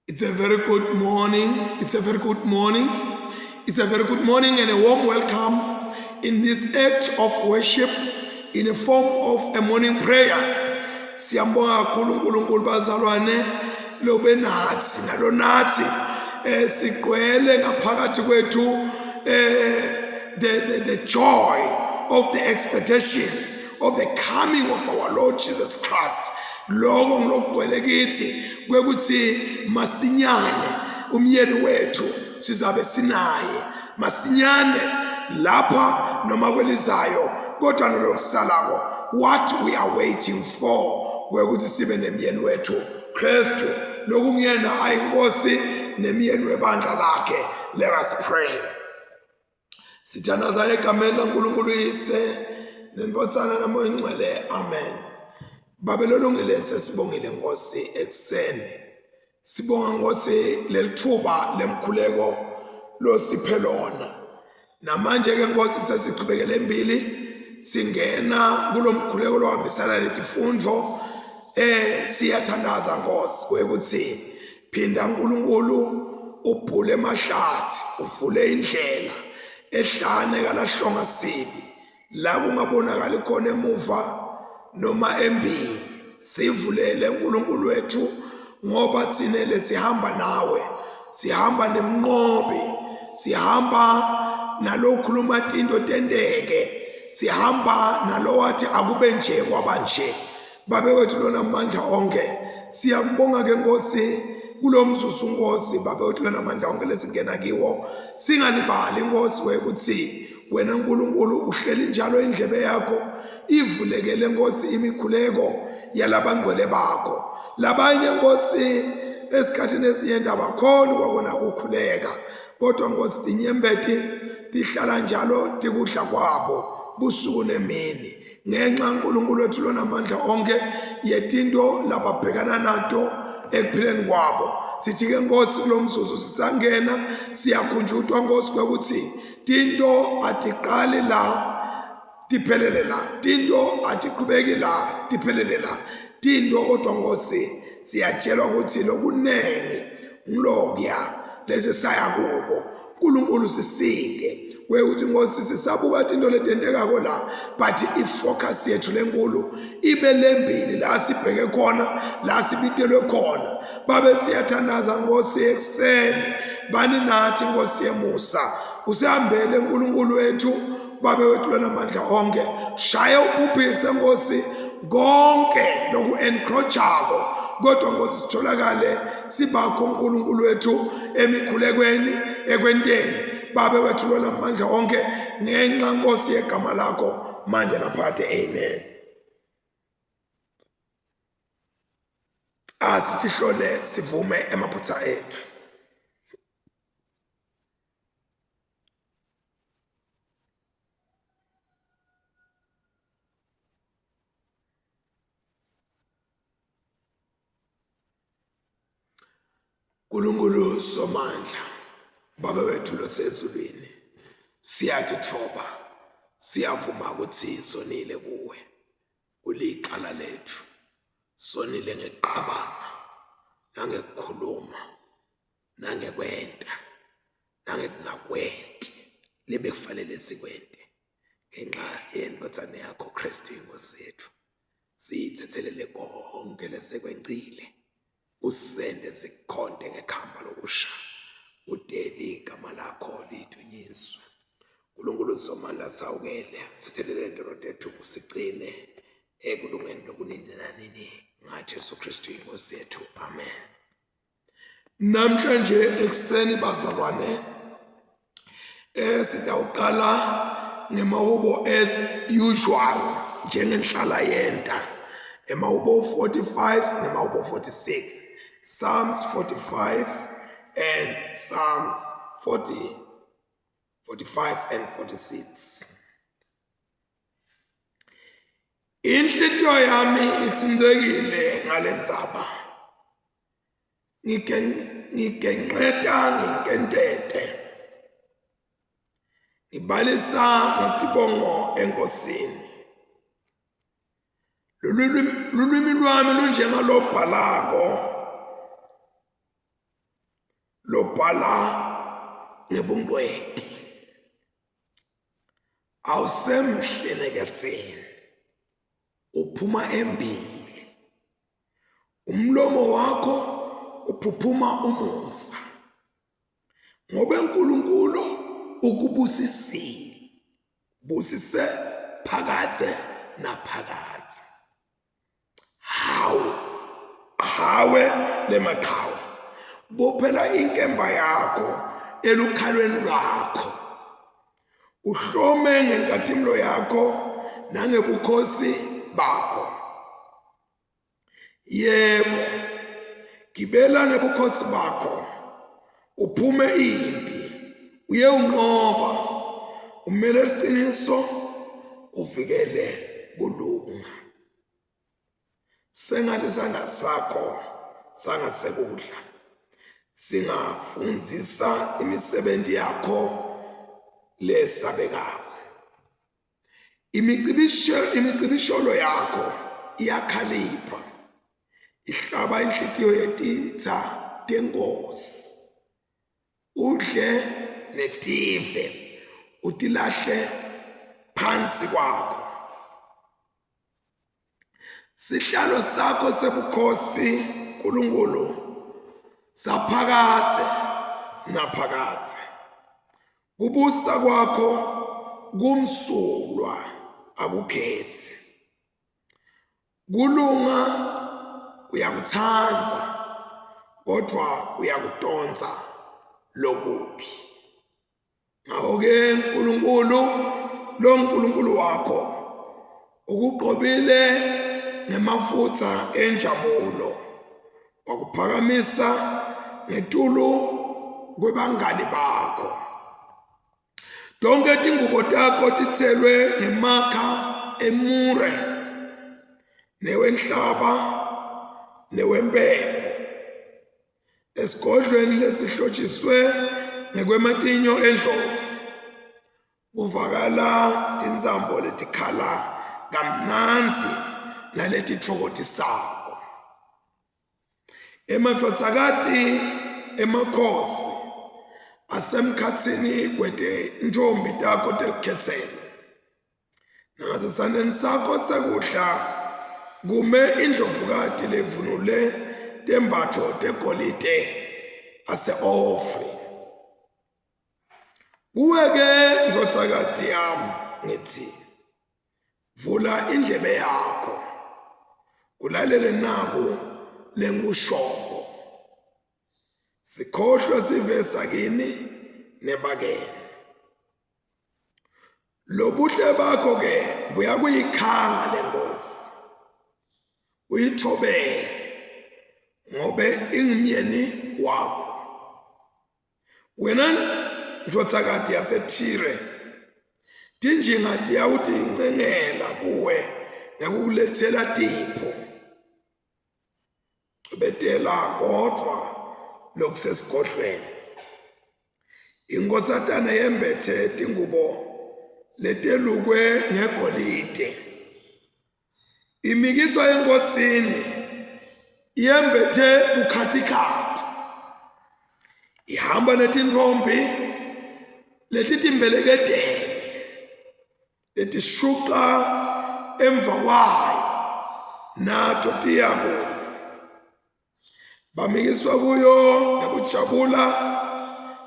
It's a very good morning. It's a very good morning. It's a very good morning and a warm welcome in this act of worship in a form of a morning prayer. Siyambonga kakhulu uNkulunkulu bazalwane lobe nathi nalo nathi eh sigcwele ngaphakathi kwethu eh the joy of the expectation of the coming of our Lord Jesus Christ. Lokho ngilokugcwele kithi kwekuthi masinyane umyeni wethu sizabe sinaye masinyane lapha noma kwelizayo kodwa nolokusalako what we are waiting for kwekuthi sibe nemyeni wethu Kristu lokunguyena ayinkosi nemyeni webandla lakhe. Let us pray. Sithandaza egameni laNkulunkulu Uyise neNdvodzana naMoya Ingcwele. Amen. Babe lolungile sesibongile Nkosi ekuseni. Sibonga Nkosi lelithuba lemkhuleko losiphe lona. Namanje ke Nkosi sesiqhubekele embili singena kulomkhuleko lohambisana netifundo siyathandaza Nkosi kwekuthi phinda uNkulunkulu ubhule emahlathi uvule indlela ehlane kalahlonga sibi la kungabonakali khona emuva noma embili. Sivulele uNkulunkulu wethu ngoba thina lesihamba nawe, sihamba nemnqobi, sihamba nalokhuluma tinto tenteke, sihamba nalowathi akube nje kwaba nje. Babe wethu lona mandla onke, siyakubonga ke Nkosi kulo mzuzu Nkosi, Babe wethu lona mandla onke lesingena kiwo, singalibali Nkosi wekuthi wena Nkulunkulu uhleli njalo indlebe yakho ivulekele Nkosi imikhuleko yalabangcwele bakho. Labanye Nkosi esikhathini esinye abakhoni kwakona kukhuleka, kodwa Nkosi tinyembeti tihlala njalo tikudla kwabo busuku nemini, ngenxa uNkulunkulu wethu lonamandla onke yetinto lababhekana nato ekuphileni kwabo. Sithi ke Nkosi kulo mzuzu sisangena siyakhunjutwa Nkosi kwekuthi tinto atiqali la tiphelele la, tinto atiqhubeki la tiphelele la, tinto kodwa Nkosi siyatshelwa ukuthi lokunengi ngilokuya lesi saya kubo. uNkulunkulu siside kwekuthi Nkosi sisabuka into letentekako la, but ifocus yethu lenkulu ibe lembili la sibheke khona, la sibitelwe khona. Babe siyathandaza Nkosi ekuseni, bani nathi Nkosi yemusa, usihambele uNkulunkulu wethu, Babe wethu lonamandla onke, shaye ubhubhise Nkosi konke loku-encroachako, kodwa Nkosi sitholakale sibakho uNkulunkulu wethu emikhulekweni ekwenteni. Babe wethu lonamandla onke, ngenxa Nkosi yegama lakho manje naphakade, amen. Asitihlole sivume emaphutha ethu. Nkulunkulu Somandla, Baba wethu losezulwini, siyatitfoba, siyavuma ukuthi sonile kuwe, uliqala lethu, sonile ngekuqabanga nangekukhuluma nangekwenta nangekungakwenti lebekufanele sikwente ngenxa yendvodzana yakho Kristu inkosi yethu. Siyithethelele konke lesekwencile, usende sikukhonte ngekhamba lokusha, udeli igama lakho lidunyiswe. Nkulunkulu Somandla, sawukele sithelele ntono tethu, sigcine ekulungeni lokunini nanini ngaJesu Kristu inkosi yethu, amen. Namhlanje ekuseni bazalwane sitawuqala ngemahubo as usual njengenhlala yenta, emahubo 45 nemahubo 46, Psalms 45 and Psalms 40 45 and 46. Inhlitiyo yami itsintekile ngalendzaba, ngigenqeta nginkentete, ngibalisa ngetibongo enkosini. Lulwimi lwami lunjengalobhalako. lobhala ngebungcweti. Awusemhle neketseni, uphuma embili. Umlomo wakho uphuphuma umusa. Ngobe uNkulunkulu ukubusisile, busise phakadze naphakadze. Hawu, qhawe lemaqhawe, bophela inkemba yakho elukhalweni lwakho, uhlome ngenkatimlo yakho nangebukhosi bakho. Yebo, gibela ngebukhosi bakho, uphume impi, uyewunqoba, umele liqiniso, uvikele kulunga. Sengathi isandla sakho sangasekudla singafundzisa imisebenzi yakho lesabekako. Imicibisholo yakho iyakhalipha, ihlaba inhlitiyo yetitsa tenkosi. Udle netive, utilahle phansi kwakho. Sihlalo sakho sebukhosi Nkulunkulu saphakadze naphakadze. Kubusa kwakho kumsulwa akukhethi. Kulunga uyakutsandza kodvwa uyakutonsa lokubi. Ngakho-ke Nkulunkulu lo Nkulunkulu wakho ukugqobile ngemafutha enjabulo wakuphakamisa ngetulu kwebangani bakho. Tonke tingubo takho titselwe ngemakha emure newenhlaba newempepho. Esigodlweni lesihlotshiswe ngekwematinyo endlovu kuvakala tintsambo letikhala kamnandzi naletitfokotisako. Emadvodzakati emakhosi asemkhatsini wetintfombi takho telikhetselo. Ngasesandleni sakho sekudla kume indlovukati levunule tembatfo tegolide ase-Ofri. Kuwe-ke ndvodzakati yami ngithi, vula indlebe yakho ulalele naku lengikushoko. Sikhohlwe sive sakini nebakeni. Lobuhle bakho ke buyakuyikhanga lenkosi, uyithobele ngobe ingumyeni wakho. Wena ndvodzakati yaseThire, tinjinga tiyawutincengela kuwe ngekukuletsela tipho. Cwebetela kodvwa lokusesigodlweni. Inkhosatana yembetse tingubo letelukwe ngegolide. Imikiswa enkosini yembethe bukhatikhathi. Ihamba netintfombi letitimbeleketele letishuqa emva kwayo nato tiya kuyo. Bamikiswa kuyo ngekujabula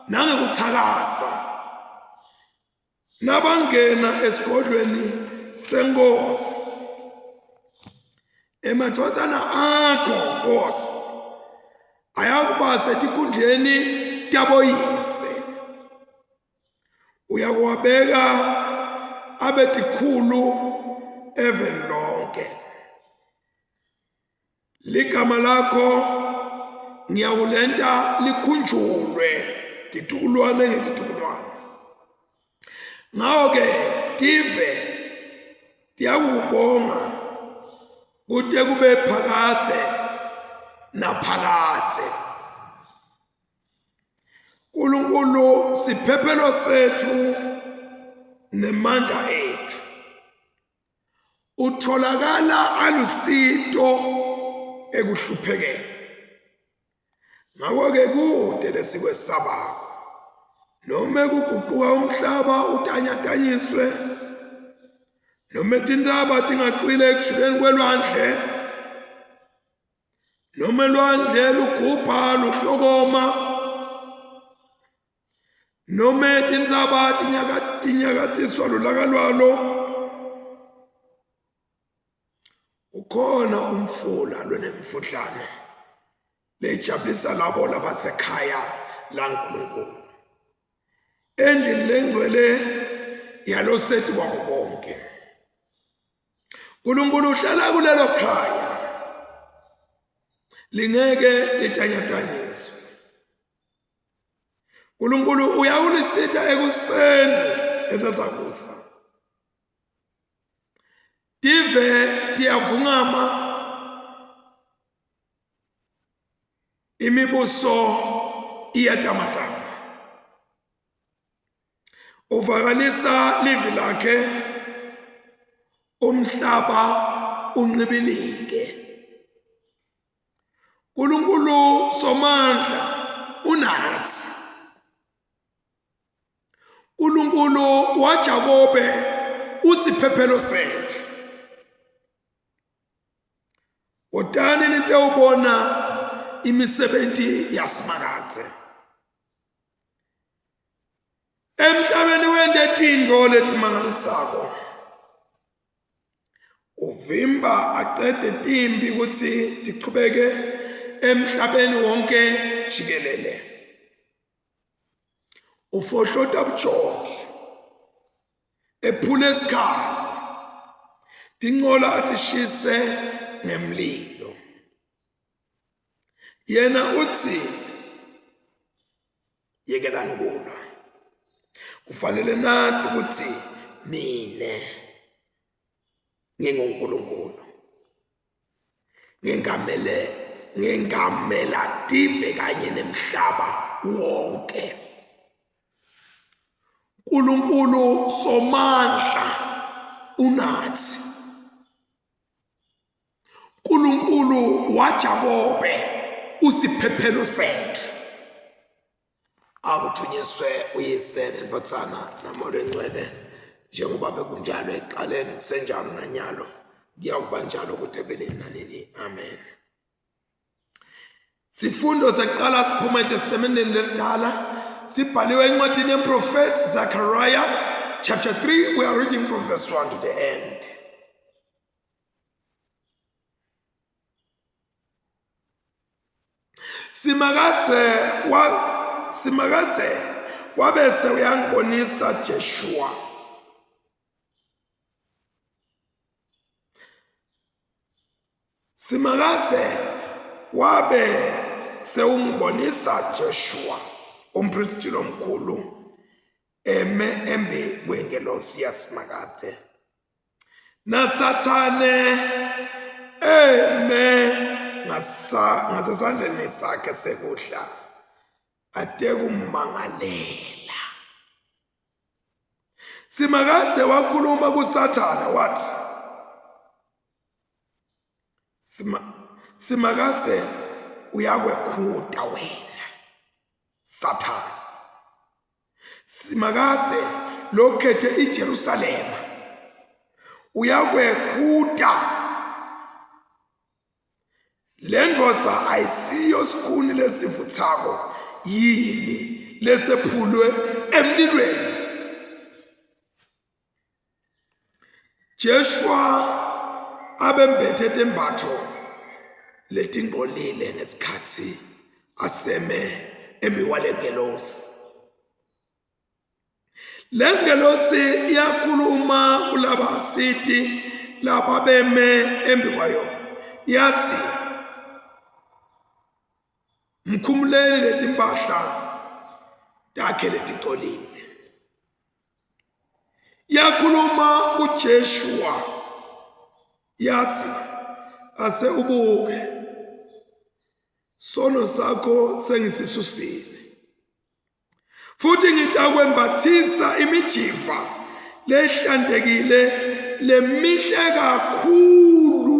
nangekuthakasa. Nabangena esigodlweni senkosi, emadvodzana akho nkosi ayakuba setikhundleni taboyise, uyakuwabeka abe tikhulu eveni lonke. Ligama lakho ngiyawulenta likhunjulwe titukulwane ngetitukulwane. Ngako-ke tive tiyakukubonga kute kube phakadze naphakadze. Nkulunkulu siphephelo setfu nemandla etfu. Utholakala alusito ekuhluphekeni. Ngakho-ke kude lesikwesabako nome kuguquka umhlaba utanyatanyiswe nome tintaba tingacwile ekujuleni kwelwandle nome lwandle lugubha luhlokoma nome tintsaba tinyakatiswa lulaka lwalo ukhona umfula lonemfudlana lejabulisa labo labasekhaya laNkulunkulu endlini lengcwele yaloseti kwabo bonke uNkulunkulu uhlala kulelo khaya lingeke litanyatanyiswe uNkulunkulu uyawulisita ekuseni etatsakusa tive tiyavungama imibuso iyatamatama uvakalisa livi lakhe umhlaba uncibilike uNkulunkulu somandla unathi uNkulunkulu waJakobe usiphephelo sethu Wotani nitewubona imisebenzi yaSimakadze. Emhlabeni wente tintfo letimangalisako. Uvimba acede timpi kutsi tichubeke emhlabeni wonke jikelele. Ufohlota bujoki. Ephule isikhalo. Tincola atishise ngemlilo. Yena uthi yekelani kulwa. Kufanele nathi ukuthi mina nginguNkulunkulu. Ngingamele ngingamela tive kanye nemhlaba wonke. uNkulunkulu somandla unathi. uNkulunkulu waJakobe usiphephelo sethu. Akuthunyiswe uyise nendvodzana namoya engcwele njengoba bekunjalo ekuqaleni kusenjalo nanyalo kuyakuba njalo kude benini nanini amen. Sifundo sekuqala siphuma eTestamenteni lelidala sibhaliwe encwadini yemprofethi Zechariah chapter 3 we are reading from verse 1 to the end. Simakadze wa Simakadze wabese uyangibonisa Jeshua Simakadze wabe sewungibonisa Joshua umpristi lomkhulu eme embi kwengelosi yaSimakadze naSathane eme ngasesandleni sakhe sekudla atekummangalela. Simakadze wakhuluma kuSathane wathi Simakadze uyakwekhuta wena Sathane. Simakadze lokhethe iJerusalema uyakwekhuta Le ndvodza ayisiyo sikhuni lesivuthako yini lesephulwe emlilweni? Jeshua abembethe tembatfo letingcolile ngesikhatsi aseme embikwale ngelosi. Le ngelosi iyakhuluma kulabasiti lababeme embi kwayo yathi mkhumuleni letimpahla takhe leticolile yakhuluma kuJeshua yathi ase ubuke sono sakho sengisisusile futhi ngitakwembathisa imijiva lehlantekile lemihle kakhulu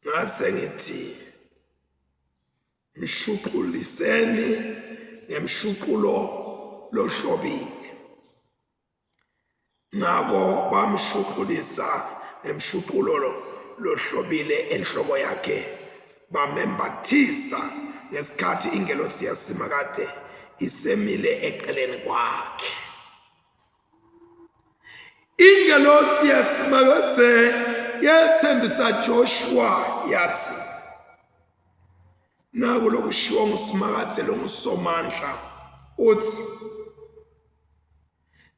ngase ngithi Mshuquliseni ngemshuqulo lohlobile. Ngako bamshuqulisa ngemshuqulo lohlobile enhloko yakhe, bamembathisa ngesikhathi ingelosi yaSimakade isemile eceleni kwakhe. Ingelosi yaSimakadze yetsembisa Joshua yathi, Naku lokushiwo nguSimakadze longuSomandla uthi,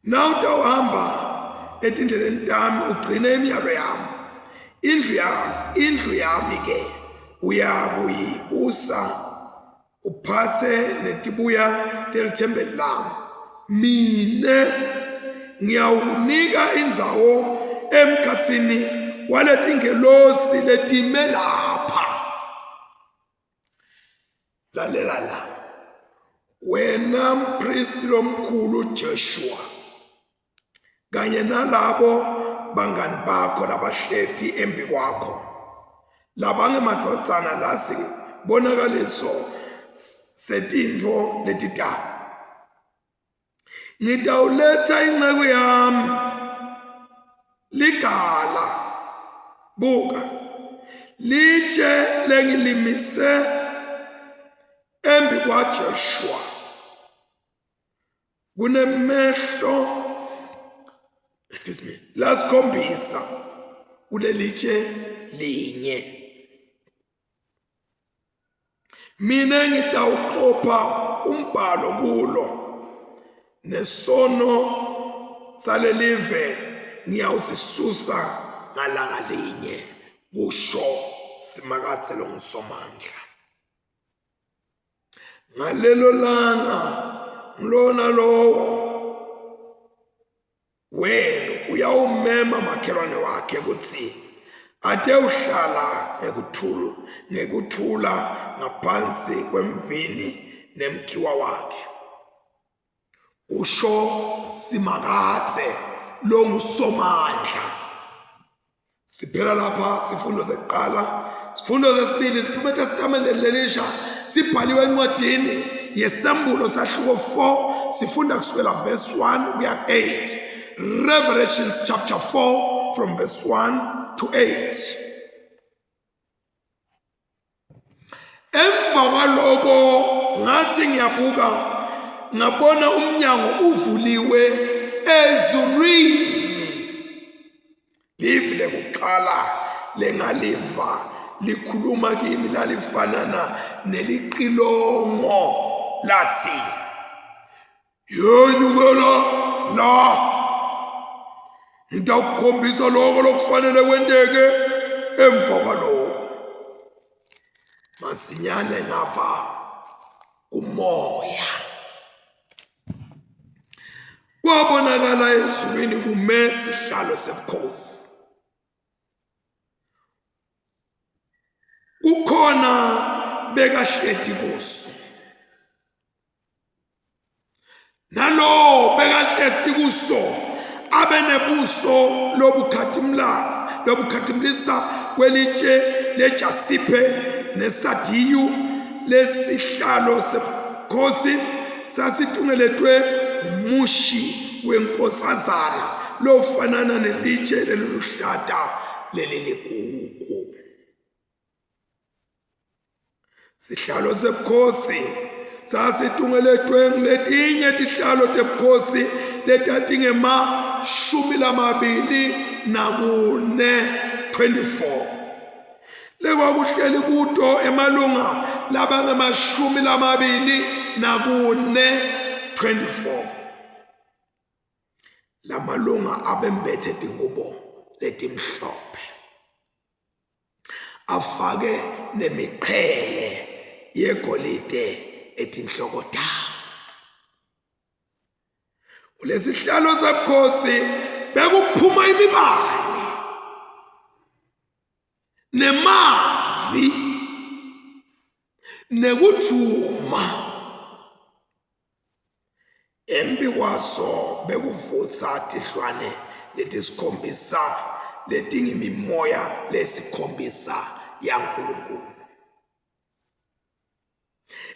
Nawutawuhamba etindleleni tami ugcine imiyalo yami, indlu yami indlu yami ke uyakuyibusa uphatse netibuya telithempeli lami. Mine ngiyawukunika indzawo emkhatsini waletingelosi letime lapha. Lalela la. Wena mpristi lomkhulu Joshua kanye nalabo bangani bakho labahleti embi kwakho labangemadvodzana lasibonakaliso setintfo letitako. Ngitawuletsa inceku yami ligala buka litshe lengilimise embi kwaJoshua kunemehlo excuse me lasikhombisa kulelitshe linye. Mina ngitawuqopha umbhalo kulo nesono salelive ngiyawusisusa ngalanga linye kusho Simakadze longuSomandla. Ngalelo langa ngilona lowo wenu uyawumema makhelwane wakhe kutsi atewuhlala ngekuthula ngekuthula ngaphansi kwemvini nemkhiwa wakhe usho Simakadze longuSomandla. Siphela lapha sifundo sekuqala. Sifundo sesibili siphuma eTestamenteni lelisha sibhaliwe encwadini yeSambulo sahluko 4 sifunda kusukela verse 1 kuya 8. Revelations chapter 4 from verse 1 to 8. Emva kwaloko ngathi ngiyabuka ngabona umnyango uvuliwe ezulwini. Livi lekuqala lengaliva likhuluma kimi lalifanana neliqilongo lathi, Yenyukela la ngitawukukhombisa lokho lokufanele kwenteke emva kwaloko. Masinyane ngapha kumoya kwabonakala ezulwini kume sihlalo sebukhosi kukhona bekahleti kuso nalowo bekahleti kuso abe nebuso lobukhatimla lobukhatimlisa kwelitshe lejasiphe nesadiyu lesihlalo sebukhosi sasitungeletwe umushi wenkosazana lofanana nelitshe leliluhlata leliligugu. Sihlalo sebukhosi sasitungeletwe nguletinye tihlalo tebukhosi letatingemashumi lamabili nakune 24 lekwakuhleli kuto emalunga labangemashumi lamabili nakune 24 lamalunga abembethe tingubo letimhlophe afake nemiqhele yegolide etinhloko tawo. Kulesihlalo sebukhosi bekuphuma imibane nemavi nekudvuma. Embikwaso bekuvutsa tihlwane letisikhombisa letingimimoya lesikhombisa yaNkulunkulu.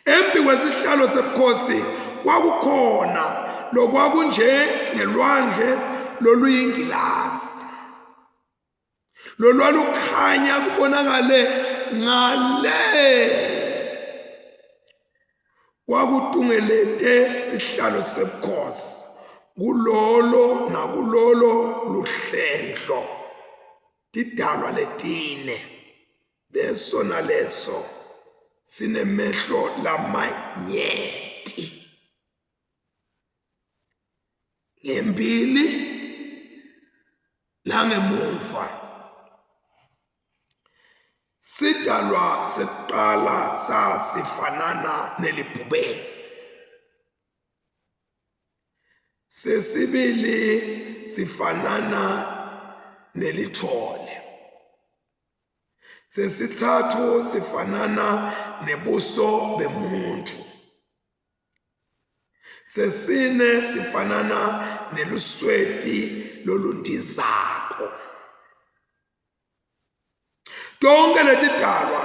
Embi kwesihlalo sebukhosi kwakukhona lokwakunje ngelwandle loluyingilazi lolwalukhanya kubonakale ngale kwakutungelete sihlalo sebukhosi kulolo nakulolo luhlendlo tidalwa letine leso naleso sinemehlo lamanyenti ngembili nangemuva sidalwa sekuqala sasifanana nelibhubesi sesibili sifanana nelithole Sesithathu sifanana nebuso bemuntu. Sesine sifanana nelusweti lolundizako. Tonke letidalwa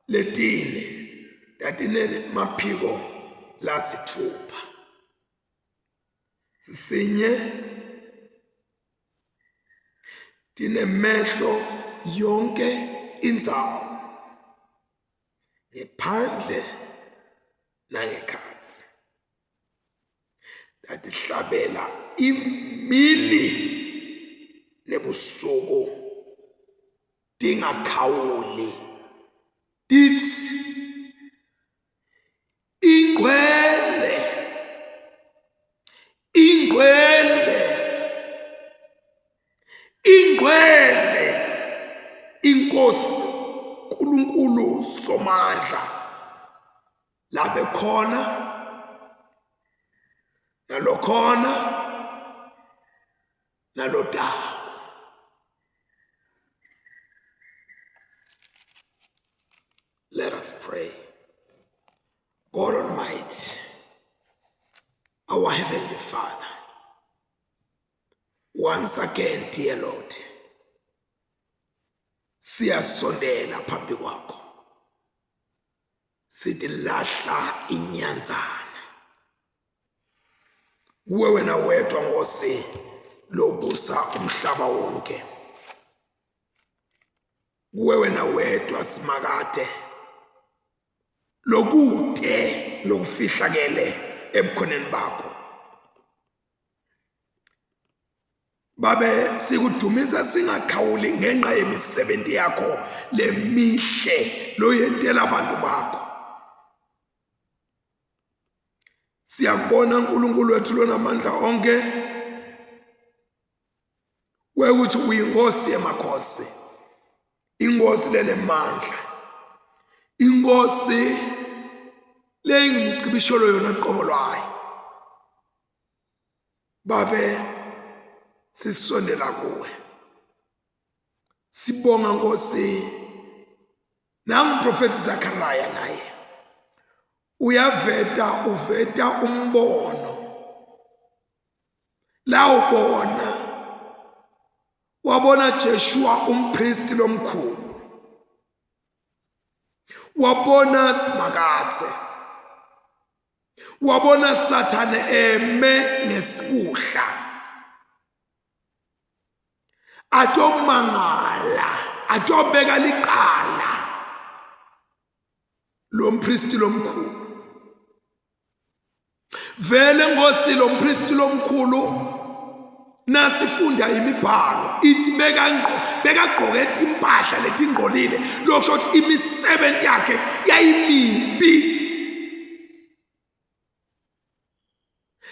letine tatinemaphiko lasithupha. Sisinye tinemehlo yonke indzawo ngephandle nangekhatsi tatihlabela imini nebusuku tingakhawuli titsi Ingcwele, ingcwele, ingcwele inkosi uNkulunkulu somandla labe khona nalokhona nalodako Let us pray. God Almighty, our Heavenly Father, once again, dear Lord, siyasondela phambi kwakho sitilahla inyanzana kuwe wena wedwa Nkosi lobusa umhlaba wonke kuwe wena wedwa simakade lokude lokufihlakele ebukhoneni bakho babe sikudumisa singakhawuli ngenxa yemisebenzi yakho lemihle loyentela abantu bakho siyakubona uNkulunkulu wethu lonamandla onke kwekuthi uyinkosi yemakhosi inkosi lenemandla inkosi leyingumcibisholo yona qobo lwayo babe sisondela kuwe sibonga nkosi nanguprofethi Zachariah naye uyaveta uveta umbono lawubona wabona Jeshua umpristi lomkhulu wabona Simakadze wabona Sathane eme ngesikudla atomangala atobeka liqala lo mpristi lomkhulu vele nkosi lo mpristi lomkhulu nasifunda imibhalo ithi bekagqoke impahla letingcolile lokusho ukuthi imisebenzi yakhe yayimibi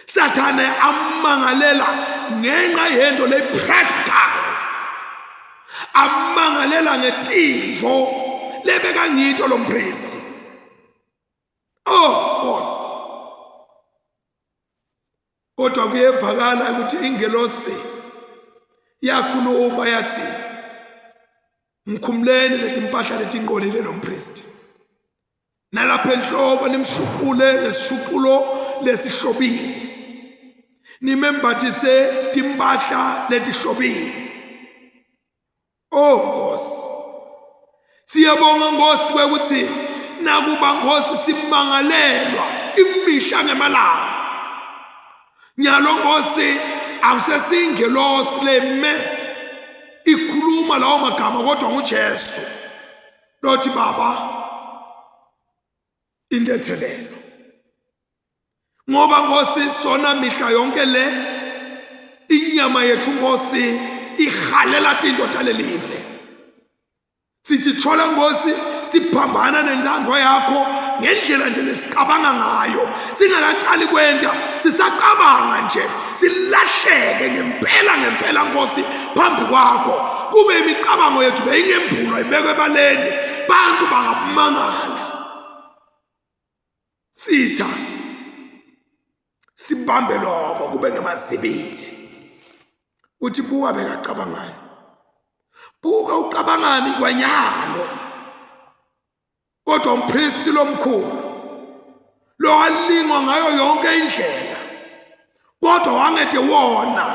Sathane amangalela ngenxa yento le practical amangalela ngetintfo lebekangito lo mpristi oh Nkosi kodwa kuyevakala ukuthi ingelosi yakhuluma yathi mkhumuleni letimpahla letinqolile lo mpristi nalapha enhloko nimshuqule ngesishuqulo lesihlobile nimembathise timpahla letihlobile oh Nkosi siyabonga Nkosi kwekuthi Nakuba Nkosi simangalelwa imihla ngemalanga. Nyalo Nkosi awusesingelosi leme ikhuluma lawo magama kodwa nguJesu. Lothi baba intethelelo. Ngoba Nkosi sona mihla yonke le inyama yethu Nkosi ihalela tinto talelive. Sithi thola Nkosi siphambana nentando yakho ngendlela nje lesicabanga ngayo singakaqali kwenta sisacabanga nje silahleke ngempela ngempela Nkosi phambi kwakho kube imicabango yethu beyingembulwa ibekwe ebaleni bantu bangakumangala sitha sibambe lokho kube ngemazibithi uthi buka bekacabangani buka ucabangani kwanyalo kodwa umpristi lomkhulu lo walingwa ngayo yonke indlela kodwa wangede wona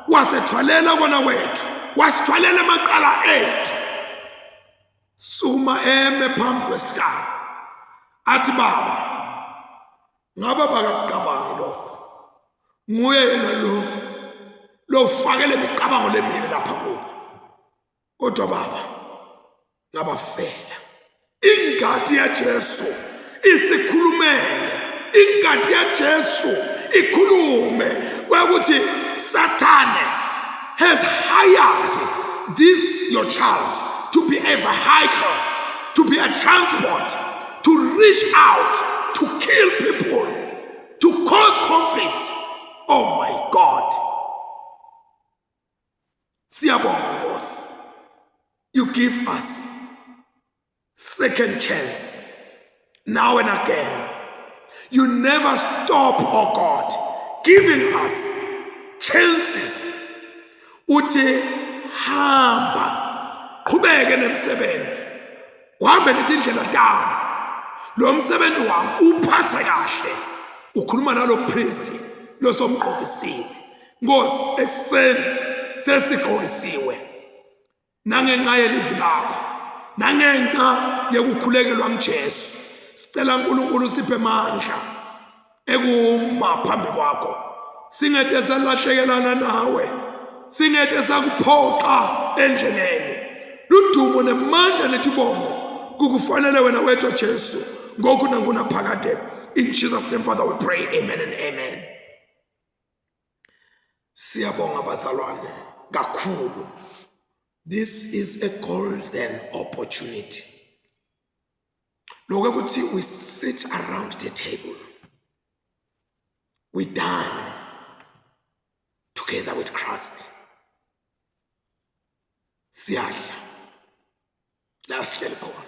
wasethwalela kona kwethu wasithwalela amaqala ethu sukuma eme phambi kwesihlalo athi baba ngabe bakakucabangi lokho nguye yena lo lofakele imicabango lemibi lapha kubo kodwa baba ngabafela ingadi yaJesu isikhulumele ingadi yaJesu ikhulume kwakuthi Sathane has hired this your child to be a vehicle to be a transport to reach out to kill people to cause conflict oh my god siyabonga nkosi you give us second chance now and again you never stop oh god giving us chances uthi hamba qhubeke nemsebenzi uhambe netindlela tami lo msebenzi wami uphathe kahle ukhuluma nalo priest losomgqokisile Nkosi ekuseni sesigqokisiwe nangenxa yelivi lakho nangenxa yokukhulekelwa nguJesu sicela uNkulunkulu siphe amandla ekuma phambi kwakho singede salahlekelana nawe singede sakuphoqa endleleni ludumo nemandla netibongo kukufanele wena wedwa Jesu ngoku nangunaphakade in Jesus name father we pray amen and amen Siyabonga bazalwane kakhulu. This is a golden opportunity. Lokho ukuthi we sit around the table. We dine together with Christ. Siyadla la sihleli khona.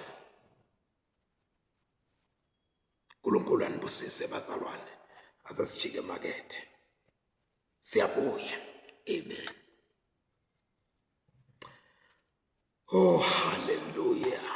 uNkulunkulu anibusise bazalwane asasijike emakethe siyabuya amen oh hallelujah.